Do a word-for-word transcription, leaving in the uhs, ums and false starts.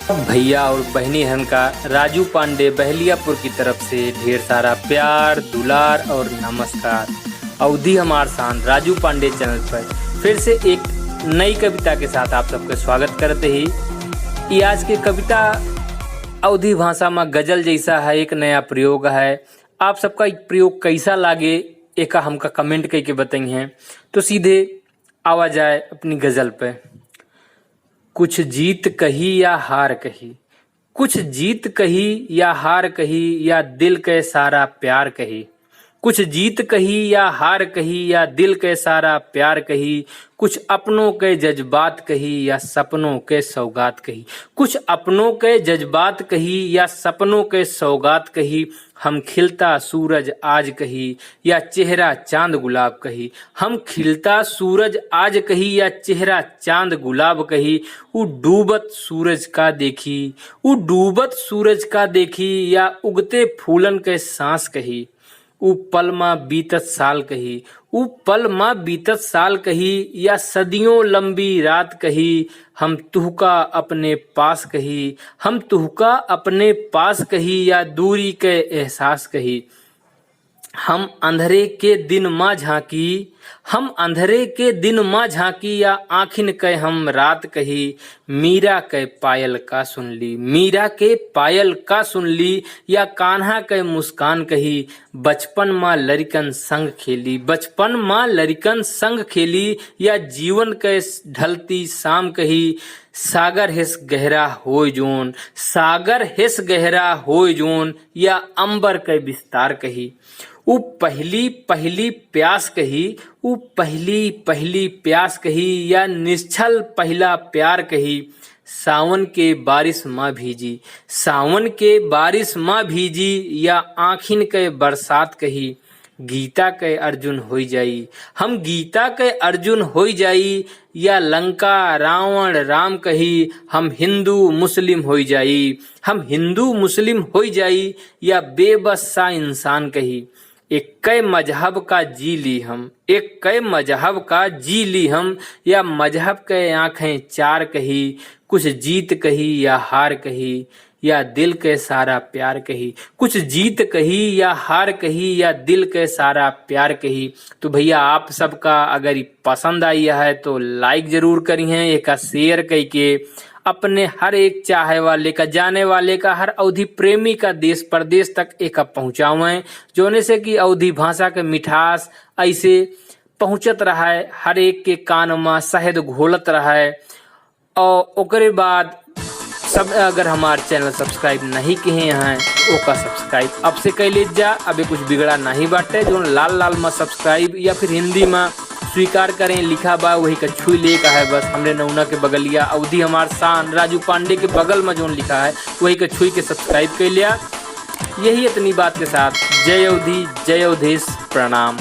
भैया और बहनी हन का राजू पांडे बहलियापुर की तरफ से ढेर सारा प्यार, दुलार और नमस्कार। अवधी हमार शान राजू पांडे चैनल पर फिर से एक नई कविता के साथ आप सबके स्वागत करते ही। ये आज के कविता अवधी भाषा में गजल जैसा है, एक नया प्रयोग है। आप सबका एक प्रयोग कैसा लागे, एका हमका कमेंट करके बताई हैं। तो सीधे आवा जाए अपनी गजल पे। कुछ जीत कही या हार कही, कुछ जीत कही या हार कही, या दिल के सारा प्यार कही, कुछ जीत कही या हार कही, या दिल के सारा प्यार कही, कुछ अपनों के जज्बात कही या सपनों के सौगात कही, कुछ अपनों के जज्बात कही या सपनों के सौगात कही, हम खिलता सूरज आज कही या चेहरा चांद गुलाब कही, हम खिलता सूरज आज कही या चेहरा चांद गुलाब कही, उ डूबत सूरज का देखी, उ डूबत सूरज का देखी या उगते फूलन के सांस कही, उ पल मा बीतत साल कही, उ पल मा बीतत साल कही या सदियों लंबी रात कही, हम तुहका अपने पास कही, हम तुहका अपने पास कही या दूरी के एहसास कही। हम अंधरे के दिन मा झांकी, हम अंधरे के दिन मा झांकी या आँखिन के हम रात कही, मीरा के पायल का सुन ली, मीरा के पायल का सुन ली या कान्हा के मुस्कान कही, बचपन मा लरिकन संग खेली, बचपन मा लरिकन संग खेली या जीवन के ढलती शाम कही, सागर हेस गहरा होय जोन, सागर हेस गहरा होय जोन या अंबर के विस्तार कही। उ पहली पहली प्यास कही, उ पहली पहली प्यास कही या निश्छल पहला प्यार कही, सावन के बारिश मा भीजी, सावन के बारिश मा भीजी या आँखिन के बरसात कही, गीता के अर्जुन होई जाई, हम गीता के अर्जुन होई जाई या लंका रावण राम कही, हम हिंदू मुस्लिम होई जाई, हम हिंदू मुस्लिम होई जाई या बेबस सा इंसान कही। एक कै मजहब का जी ली हम, एक कै मजहब का जी ली हम या मजहब के आँखें चार कही, कुछ जीत कही या हार कही या दिल के सारा प्यार कही, कुछ जीत कही या हार कही या दिल के सारा प्यार कही। तो भैया, आप सबका अगर ई पसंद आई है तो लाइक जरूर करिहें, एका शेयर कइके अपने हर एक चाहे वाले का, जाने वाले का, हर अवधी प्रेमी का देश परदेश तक एका पहुँचावें, जोने से कि अवधी भाषा के मिठास ऐसे पहुँचत रहे, हर एक के कान मा शहद घोलत रहे। और ओकरे बाद सब अगर हमार चैनल सब्सक्राइब नहीं किहे हैं, ओका सब्सक्राइब अब से कइ लेत जा। अबे कुछ बिगड़ा नहीं बाटे, जोन लाल लाल मा सब्सक्राइब या फिर हिंदी मा स्वीकार करें लिखा बा, वही का छुई ले का है बस। हमरे नौना के बगलिया, अवधी हमार शान, राजू पांडे के बगल मा जोन लिखा है, वही का छुई के सब्सक्राइब कइ लिया। यही इतनी बात के साथ जय अवधी, जय अवधेश, प्रणाम।